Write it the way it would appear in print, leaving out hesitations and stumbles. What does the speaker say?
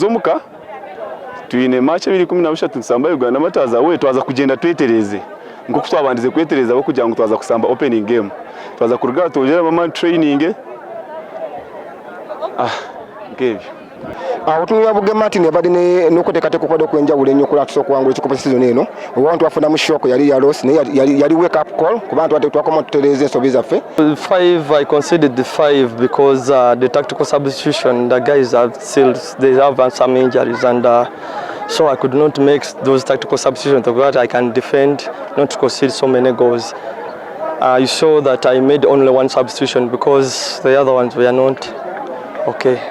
Omuka twine match 2013 nitusamba Uganda Martyrs away. Twaza kugyenda twetereze nk'oku twabandize kwetereza kugira ngu twaza kusamba opening game. Twaza kuruga twongyera amaani training, nk'ebyo. Awo tunula Bugema nti nebadde n'okweteekateeka okubadde okw'enjawulo ennyo okulaba tusobola okuwangula ekikopo season eno. Oba twafunamu shock yali ya loss, naye yali wake up call kubanga twakoma tutereeza ensobi zaffe. Five, I conceded the five because the tactical substitution, the guys have still, they have some injuries, and so I could not make those tactical substitutions so that I can defend, not to concede so many goals. You saw that I made only one substitution because the other ones were not okay.